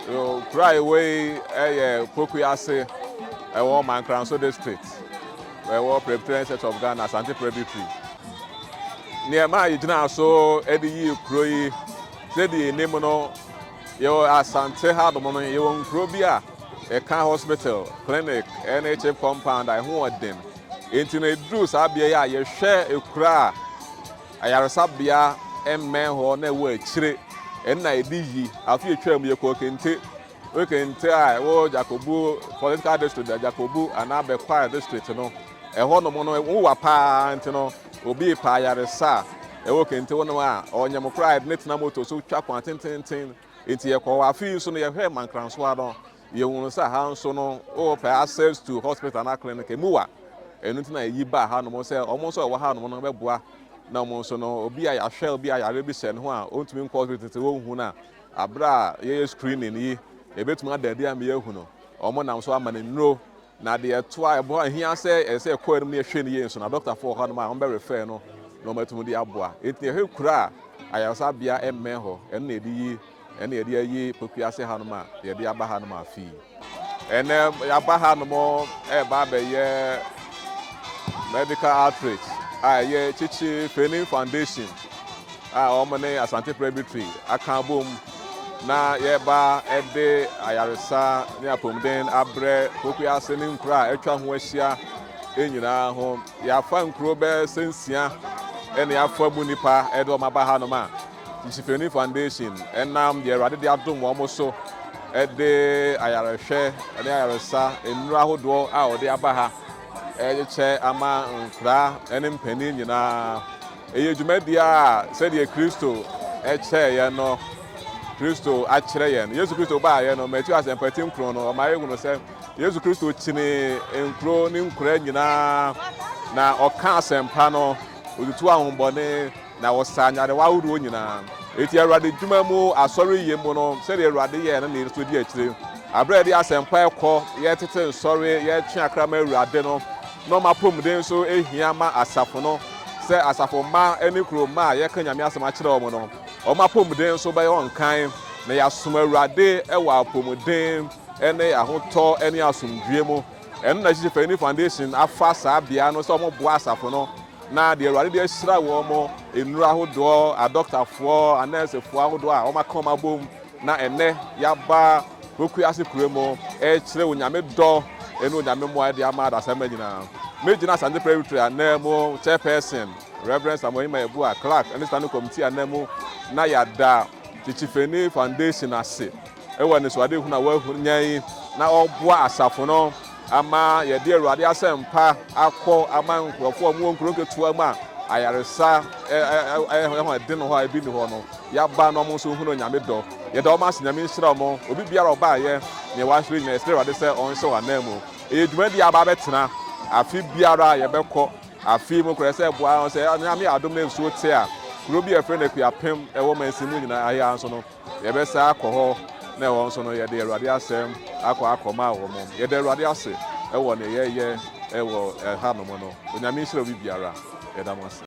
Kuro a yɛwɔ yi yɛ Pokuase, ɛwɔ Mankranso District, ɛwɔ Presbyterian Church of Ghana, Asante Presbytery. Nneɛma a yɛgyina so de yii kuro yi, sɛdeɛ yɛnim no, yɛwɔ Asante hanom no, yɛwɔ nkuro bi a ɛka hospital, clinic, ne chip compound a ɛho wɔ den. Enti no, ɛduru saa bea yi a yɛhwɛ ekuro a Ayaresabea mmɛn hɔ na ɛwɔ akyire ɛno na yɛde yi. Afe atwa mu yɛkɔɔ Kente. Wo Kente a ɛwɔ Jakobu political district, Jakobu anaa Bekwai district no, ɛhɔ nom no wowa paa nti no obi pa ayaresa a ɛwɔ Kente hɔ nom a ɔnyam koraa yɛde ne tena moto so twa kwan tententen. Nti yɛkɔɔ hɔ. Afe yi nso no yɛhwɛɛ Mankransoa no, yɛhunu sɛ ha nso no wopɛ access to hospital anaa clinic emu wa. Ɛno nti na yɛyi baa hanom sɛ wɔn nso a ɛwɔ hanom no bɛboa na wɔn nso no obi a yɛahwɛ obi a yare bi hyɛ ne ho a ɔntumi nkɔ hospital sɛ wɔnhu no a, abere a yɛyɛ screening yi yɛbɛtumi ada adi ama yɛahu no, wɔn nam so ama no nnuro. Na deɛ ɛto a ɛbɔ ahia sɛ ɛsɛ sɛ ɛkɔ anim no yɛhwɛ no yie nso na dɔktafoɔ wɔ hɔnom a wɔn bɛ refer no na wɔn atumi de aboa. Enti yɛhwɛ kuro a ayaresabea mmɛn hɔ, ɛno na yɛde yi ɛna yɛde ayi Pokuase hanom a yɛde aba hanom afe yi. Ɛnɛ yɛaba hanom ɛreba abɛyɛ medical outreach a ɛyɛ Kyekye Training Foundation a wɔn ne Asante Presbytery aka abom na yɛreba ɛde ayaresa ne apɔmuden abrɛ Pokuase ne nkuro a atwa ho ahyia nyinaa ho. Yɛafa nkuro bɛyɛ sɛ 6 ɛna yɛafa mu nipa ɛde wɔn aba hanom a Kyekye Foundation ɛnam deɛ Awurade de adom wɔn so ɛde ayarehwɛ ne ayaresa nnuro ahodoɔ a wɔde aba ha ɛkyekyɛ ama nkoraa ne mpanin nyinaa. Ɛyɛ dwumadie a sɛdeɛ Kristo ɛkyerɛ yɛn no, Kristo akyerɛ yɛn. Yesu Kristo baayɛ no, Matthew Asɛmpati 9 no, ɔma yɛhunu sɛ Yesu Kristo kyinii nkuro ne nkoraa nyinaa na ɔka asɛmpa no, otutu ahombɔne na ɔsa nyarewa ahodoɔ nyinaa. Eti Awurade dwuma mu asɔre yie mu no, sɛdeɛ Awurade yɛɛ no na yɛn nso di akyire. Abere a yɛde asɛmpa ɛkɔ, yɛtete nsɔre, yɛtwe akra ma Awurade no, na ɔma apɔmuden nso ehia ma asafo no, sɛ asafo mma ne kuro mma a yɛka Nyame asɛm akyerɛ wɔn no, wɔn apɔmuden nso bɛyɛ ɔnkan na yɛasom Awurade wɔ apɔmuden ne ahotɔ ne asomdwie mu. Ɛno na Kyekye Fani Foundation afa saa bea no sɛ wɔn boa asafo no na deɛ Awurade de ahyira wɔn mo nnuro ahodoɔ, adɔktafoɔ, anɛɛsefoɔ ahodoɔ a wɔn aka wɔn abom na ɛnɛ yɛaba Pokuase kuro mu ɛkyerɛ Onyame dɔ ɛne Onyame mmoa de ama adasamma nyinaa. Megyina Asante Presbytery anan mu chairperson Reverend Samuel Nyima Yeboah, clerk ne standing committee anan mu na yɛada Kyekye Fani Foundation ase ɛwɔ anisoadehunu a wɔanya yi na ɔboa asafo no ama yɛde Awurade asɛmpa akɔ ama nkurɔfoɔ a wɔwɔ nkuro nketewa mu a ayaresa ɛho ɛden hɔ a ebi ni hɔ no, yɛaba na wɔn nso hunu Onyame dɔ. Yɛda wɔn ase, Nyame nhyira wɔn. Obi biara ɔbaayɛ nea wahwere nyinaa, yɛsrɛ Awurade sɛ ɔnhyɛ wɔn anan mu. Ɛyɛ dwumadi a aba abɛtena afe biara a yɛbɛkɔ. Afe mu koraa sɛ ɛboa sɛ Nyame adom na nsuo te a, kuro bi a yɛfrɛ no Akuapem ɛwɔ mansin mu nyinaa ahia nso no, yɛbɛsa akɔ hɔ na ɛhɔ nso no yɛde Awurade asɛm akɔ akɔma wɔn. Yɛda Awurade ase ɛwɔ nea yɛyɛ ɛwɔ ɛhanom no. Onyame nhyira obi biara. Yɛda mo ase.